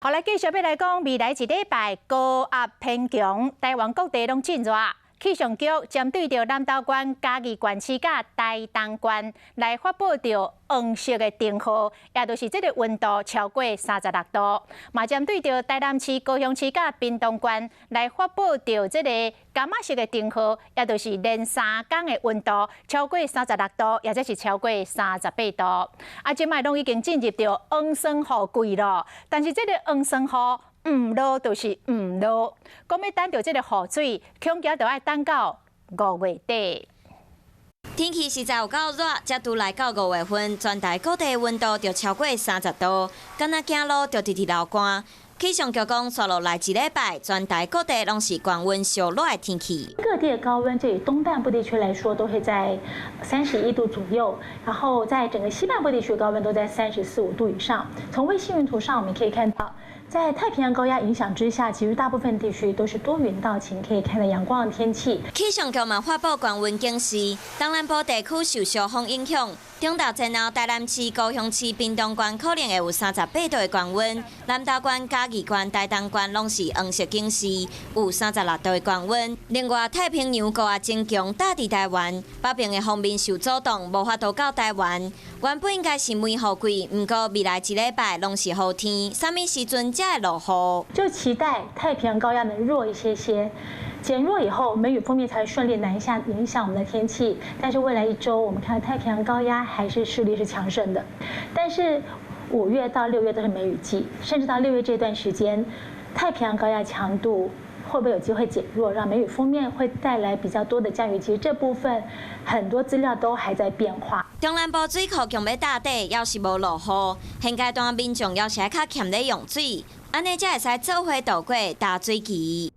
好，來繼續欲來講，未來一禮拜高壓偏強，台灣各地攏真熱。氣象局針對著南投縣、嘉義縣市佮台東縣來發布著黃色的燈號，也就是這個溫度超過36度。嘛針對著台南市、高雄市佮屏東縣來發布著這個柑仔色的燈號，也就是連三工的溫度超過三十六度，或者是超過38度。啊，這擺攏已經進入著黃酸雨季囉，但是這個黃酸雨毋落就是毋落，講欲等著這個雨水，恐驚著愛等到5月底。天氣實在有夠熱，才拄來到五月份，全台各地溫度就超過三十度，敢若走路就直直流汗。氣象局講，紲落來一禮拜，全台各地攏是高溫燒熱的天氣。各地的高溫，就以東半部地區來說，都會在31度左右，然後在整個西半部地區，高溫都在三十四五度以上。從衛星雲圖上，我們可以看到，在太平洋高壓影響之下，其實大部分地區都是多雲到晴，可以看到陽光的天氣。氣象局嘛發布高溫警示，東南部地區受燒風影響，中晝前後台南市、高雄市、屏東縣可能會有38度的高溫，南投縣、嘉義縣、台東縣攏是黃色警示，有三十六度的高溫。另外，太平洋高壓增強，打佇台灣北邊的鋒面受阻擋，無法度到台灣。原本應該是梅雨季，毋過未來一禮拜攏是雨天，啥物時陣才會落雨？就期待太平洋高壓能弱一些些，減弱以後，梅雨鋒面才會順利南下，影響我們的天氣。但是未來一周，我們看到太平洋高壓還是勢力是強盛的。但是5月到6月都是梅雨季，甚至到六月這段時間，太平洋高壓強度會不會有機會減弱，讓梅雨鋒面會帶來比較多的降雨？其實這部分很多資料都還在變化。中南部水庫強欲焦底，猶是無落雨，現階段民眾猶是愛較儉咧用水，按呢才會使做伙度過焦水期。